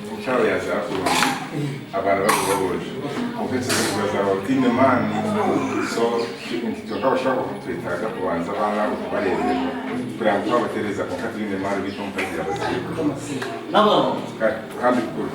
Omukyara yazaara kurungi abaana babiri b'aboojo kwonka ekizibu bazaarwa bataine maani so itwe nk'abashaho nitwetaaga kubanza abaana abo kubareeberera kureba ngu twabatereeza kwonka tibaine maani beitu omukazi yaabaziire kandi kikuru.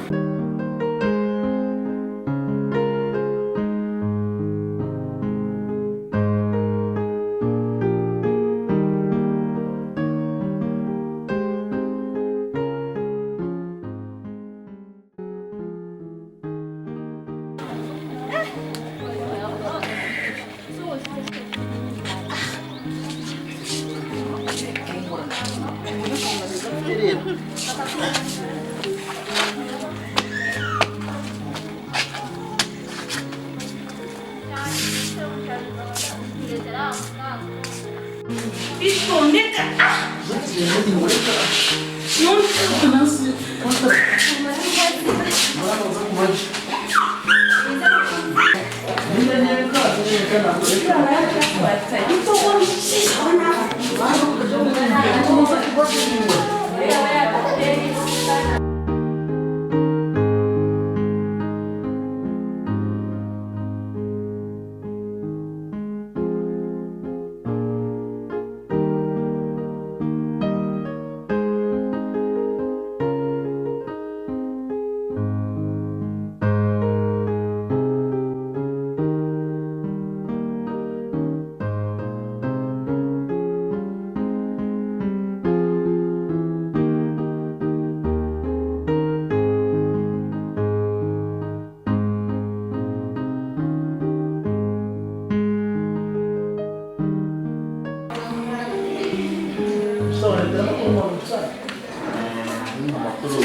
Amakuru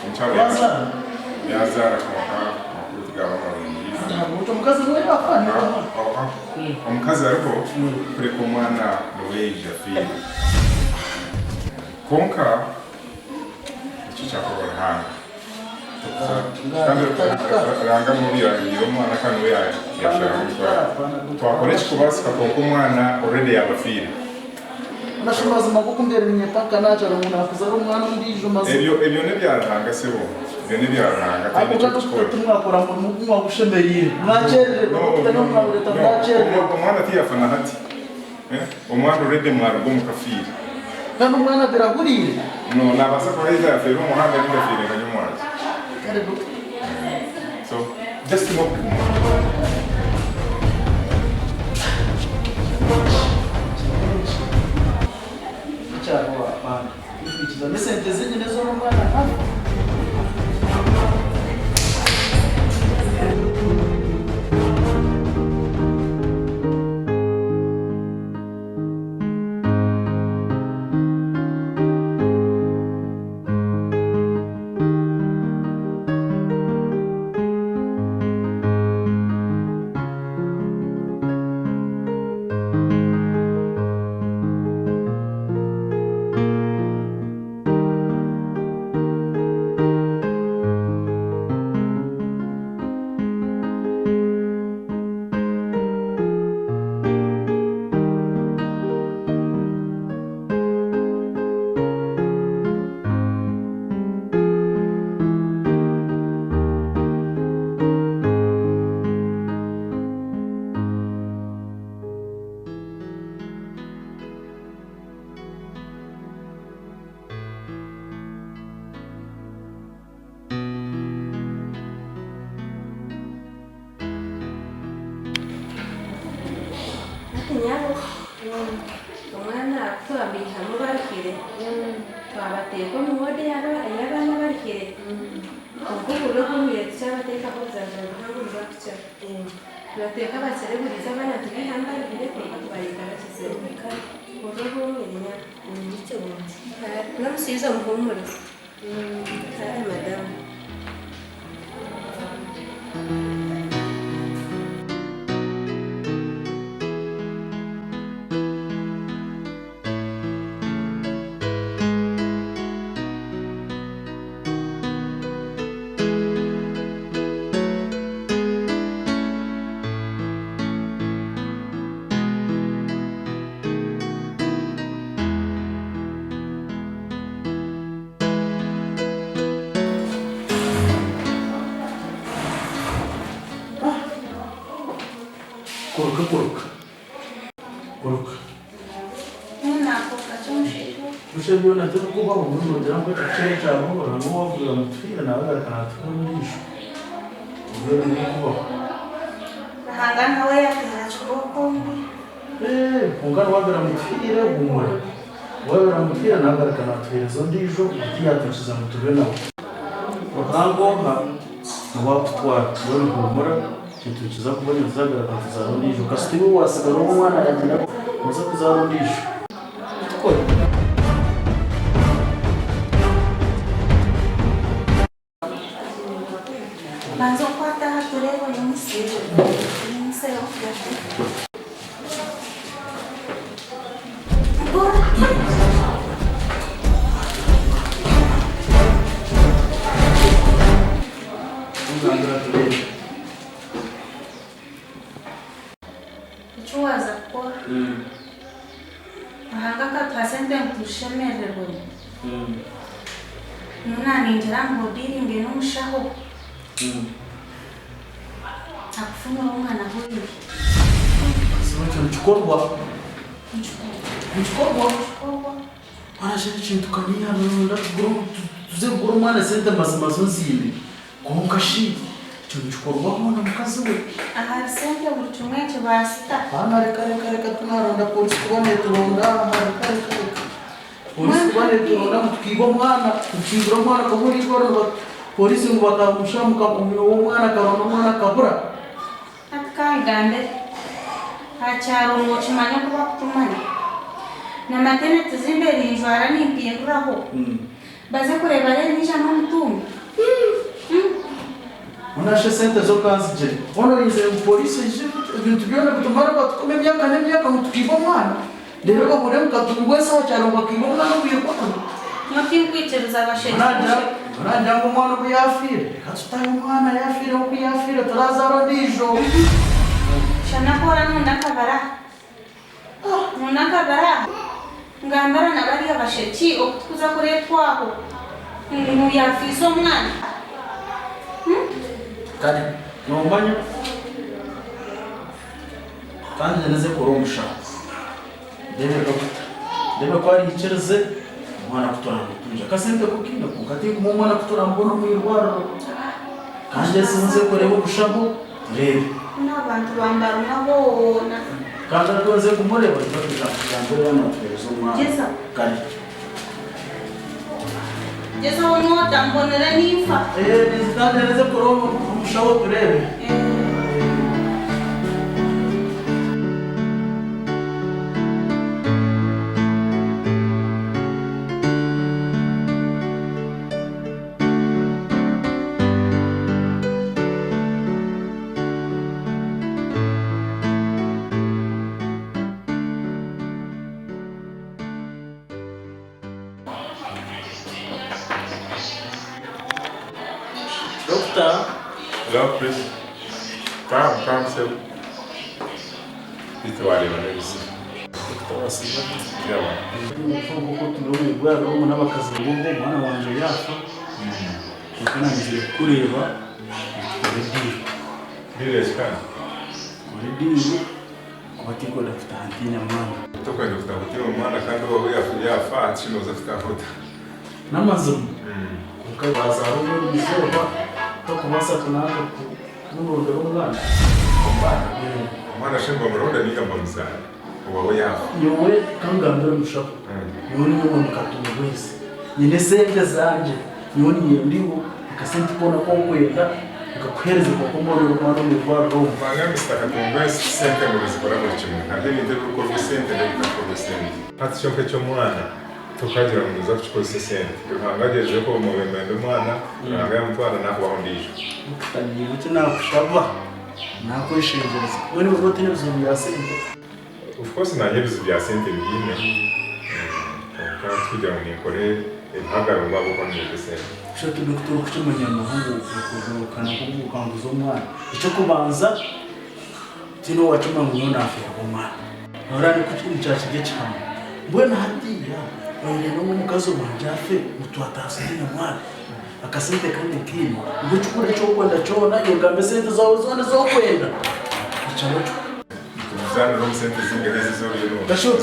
omukyara yazaara kwonka amakuru tigaba marungi. Omukazi ariho kureka omwana niwe yaija afiire. Kwonka ekyo kyakorwa Ruhanga. Kandi Ruhanga niwe oyabiire omwana kandi niwe yasharaho kutwara. Twakora ekirikubaasika kwonka omwana already yaaba afiire. Ebyo ebyo n'ebya Ruhanga sebo, ebyo n'ebya Ruhanga tihaine eky'okukikora. No, no, no, omwana tiyafa na hati. Omwana already mwaruga omuka afiire. Kandi omwana atarahuriire. No, nabaasa kuba either yafiire omu muhanda ninga afiire nka nyomwangye. So, just n'okuguma. N'esente zenyine zoona omwana nkafa. Omwana ku twamwihamu baruhire, twabateeka omu ward ey'abaana abaruhire. Kwonka oburiro bwomire tukyabateekaho obujanjabi buhango nibwakukira. Nibateeka bakire buriizo abaana nitubaihamu baruhire kwonka tubareeta bakizire. Oburiro bwomire nyabo. N'omushaija omuhuumurize. Kare madamu. Kuruka kuruka kuruka. Busha byona tibikubaho mbwenu nogira ngu ekiro kyabaho Ruhanga owakugira ngu tufiire nawe agaruka natuha ondiijo mbwenu nibikubaho. Ruhanga nawe yateera kibooko mbi. Kwonka niwe agira ngu tufiire humura. Waaba oramutiira nagaruka natuheereza ondiijo ngu tiyatwikiza ngu tube nawe. Ruhanga oha niwe akutwara mbwenu huumura ekintu nikiza kubonera tuzagaruka nituzaara ondiijo kasita iwe wasigara ogu omwana yagyenda noza kuzaara ondiijo. Tukore. Banza okwate aha tureebe oyimutsye. Oyimutsye ogaruke. Mpora. Tugambira tureebe. Eki waaza kukora. Ruhanga akatuha sente ngu tushemererwe. Nyowe naningira ngu odiringe n'omushaho akufunire omwana ahuriire. Mazima ekyo nikikorwa. Nikikorwa. Warashaba ekintu kaniya tuze kugura omwana esente mazima zo nziine. Kwonka shi ekyo nikikorwa hoona mukazi we? Ahari sente buri kimwe nikibaasika. Haana reka reka reka tunaronda polisi kuba neturonda aha reka reka reka polisi kuba neturonda ngu tukiiba omwana tukiibura omwana akabura eirwariro ngu polisi ngu bakamusha omwana akaronda omwana akabura. Hati ka ngambire, aha kyaro nookimanya oku bakutumanya. Na mateneti zi mbaire ninjwara nimpinduraho. Baze kureeba reero naija n'omutumbi. Mbwenu shi esente zo ka nzigire? Hoona orinzire ngu pooriisi eije ebintu byona bitumare batukome emyaka n'emyaka ngu tukiiba omwana? Reero bahurire ngu katungwa ensi aha kyaro ngu bakiiba omwana omu irwariro. Nyowe tinkwikiriza basheki Mbwenu naagira ngu omwana obu yaafiire, reka tutahe omwana yaafiire oku yaafiire turazaara ondiijo. Shana ku oranunda akabara aha. Nuna akabara aha. Ngambira na bariya basheki oku tukuza kureetwa aho ngu yaafiise omwana. Kare noomanya kandi nze kora omushaho ndeebe dokita ndeebe ku araikirize omwana ku turamutunge. Akasente ko kaine kwonka tinkumanya omwana ku turamubona omu irwariro. Kandi ezi nze kureeba obushaho tureebe. N'abantu bambarumwa boona. Kandi ariko nze kumureeba tibakwija kutugambira yaaba naatuheereza omwana. Gyezaho. Kare. Gyezaho n'otambonera ninfa. Eeh ninza kandi nze kureeba omushaho tureebe. Doctor. Hello, please. Come, come, sir. Beitu wareeba n'ebizibu. Doctor wasiiba ota? Yawa. Nk'oku turi omu irwariro omu n'abakazi ngu omwana wangye yaafa. Kwonka naayenzire kukureeba ngu tukore diiru. Diiru ki kandi? Tukore diiru kuba tinkwenda kutaaha ntaine mwana. Tokwenda kutaaha otaine omwana kandi owaawe yaafa hati shi nooza kutaaha ota? N'amazima kwonka waazaara obu erizooba tokubaasa kunanka kumurondera omwana. Omwana? Omwana shi nibamuronda ninga nibamuzaara? Owawe yaafa. Nyowe kangambire omushaho, nyowe niiwe mbwenu Katungwezi. Nyine esente zangye, nyowe niinyenda iwe akasente koona aku orikwenda nkakuheereze kwonka omborere omwana omu irwariro omu. Manya Mister Katungwezi sente ngu nizikora buri kimwe. Hariho ebintu ebirikukorwa esente n'ebitakukorwa esente. Hati kyo nk'eky'omwana tokagira ngu noza kukikozesa esente. Ruhanga agyerizeho kumubembenda omwana, Ruhanga yamutwara nakubaho ondiijo. Dokita niiwe eki naakushaba. Nakweshengyereza. Mbwenu iwe otaine bizibu bya sente? Of course nanye ebizibu bya sente mbiine kwonka tikugira ngu ninkora ebihagaro ngu ahabw'okuba niinyenda esente. Kusha turi kuturikukimanya noha ngu okugarukana nkoku okanguza omwana. Ekyokubanza tihaine owakimanya ngu nyowe nafeerwa omwana. Noreeba nikyakiri ekihama. Mbwenu hatiiya oyine ngu omukazi wangye afe ngu twataatsya otaine mwana. Akasente kandi nkaine, ngu ekikuru eki orikwenda kyona, iwe gamba esente zaawe zoona ezi orikwenda, ekyaba kikuru. Nituzaanira omu sente zingahi ezi ezi oriyo nooha? Kashi iwe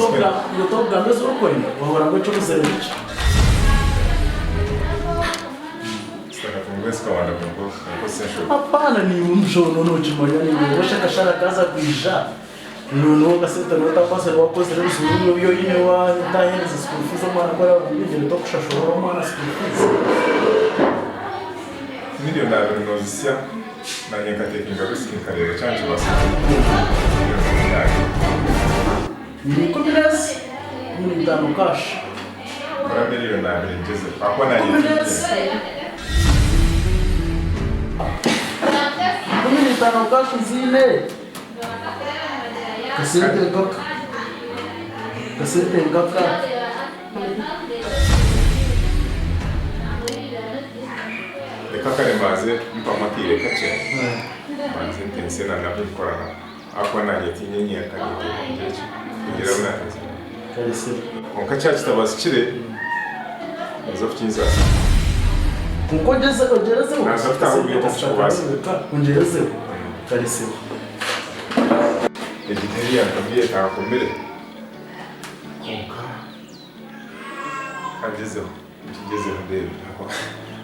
tokugamba ezi orikwenda, wahurira ngu eky'obuzire nikyo. Sitakatunga ensika wanda kunkozesa enshobi. Hapana niiwe omushaho nooba nookimanya niiwe washi akashara kaaza kwija. Noneho akasente noba otakwasire wakozire ebizibu bimwe ebi oine watahereza school fees omwana ku araba omwegyere tokushashurira omwana school fees. Million abiri nozisya nanye nkatekinga risk nkareeba kyaba nikibaasa kuba million abiri. Ni 10,000 15 cash. Kora million abiri ngyezeho ahakuba nanye Ikumi nezi. tinyine. 15 cash nziine. Kasente nkaka. Kasente nkaka. Reka kare mbanze mpamu akaire kakye mbanze ntense na nabu nkora nabo ahakuba nanye tiinye nyenka ninteekwa kugira ki kugira abu natensa nabo. Karesire. Kwonka kyaba kitabasikire noza kukinsaasa. Kwonka ogyeze ogyerezeho. Naza kutaaha omu bwire kubaasa. Ongyerezeho. Karesire. Egi teri yantumbi etankomire kwonka kangyezeho nkigyezeho ndeebe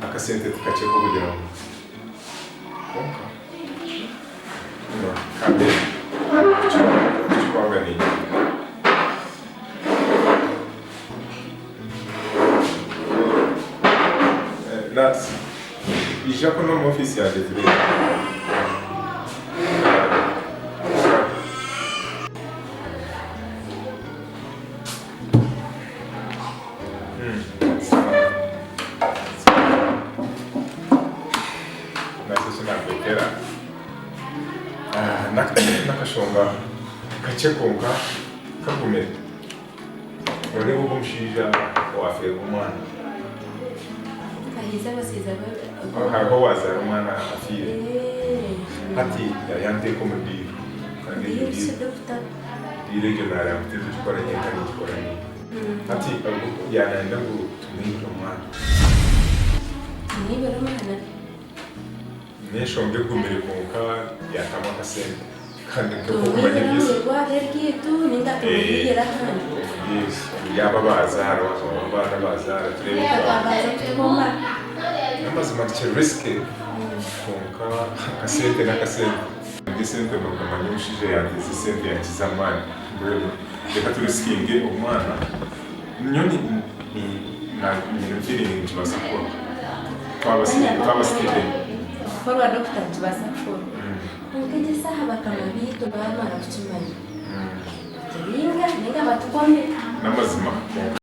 akasente tikakye kokugira ngu kwonka kandeebe kukikwanga niinyenda. Nurse, ija kunu omu ofiisi yangye tureebe. Nurse eki nakwetera n'akashonga kakye kwonka kagumire. Noreeba ogu omushaija owafeerwa omwana. Kahiize abashaija Hariho owazaara omwana afiire. Hati yanteeka omu diiro. Kandi eryo diiro eryo nareeba ngu tindikukora nyenka ninkikora nyenka. Hati yanayenda ngu tumwihire omwana. Tumwihire omwana? N'enshonga egumire kwonka yatamu akasente. Kandi nk'okumanya Tumwihire eby'ensi. omu irwariro eryaitu ninga tumwihire ahandi? Yes, yaaba bazaara oba abaana bazaara tureebe oku Twabanza tukoma. N'amazima tikiri risky kwonka akasente n'akasente. Kandi esente nogamanya omushaija yanteeza esente yankiza amaani mbwenu reka turisikinge omwana nyowe nyine feeling ngu nikibaasa kukora twaba twaba steady. Kukorwa dokita nikibaasa kukora. Kwonka egyo esaaha bakama baitu baamara kukimanya, baturinga ninga batukome. N'amazima kwonka.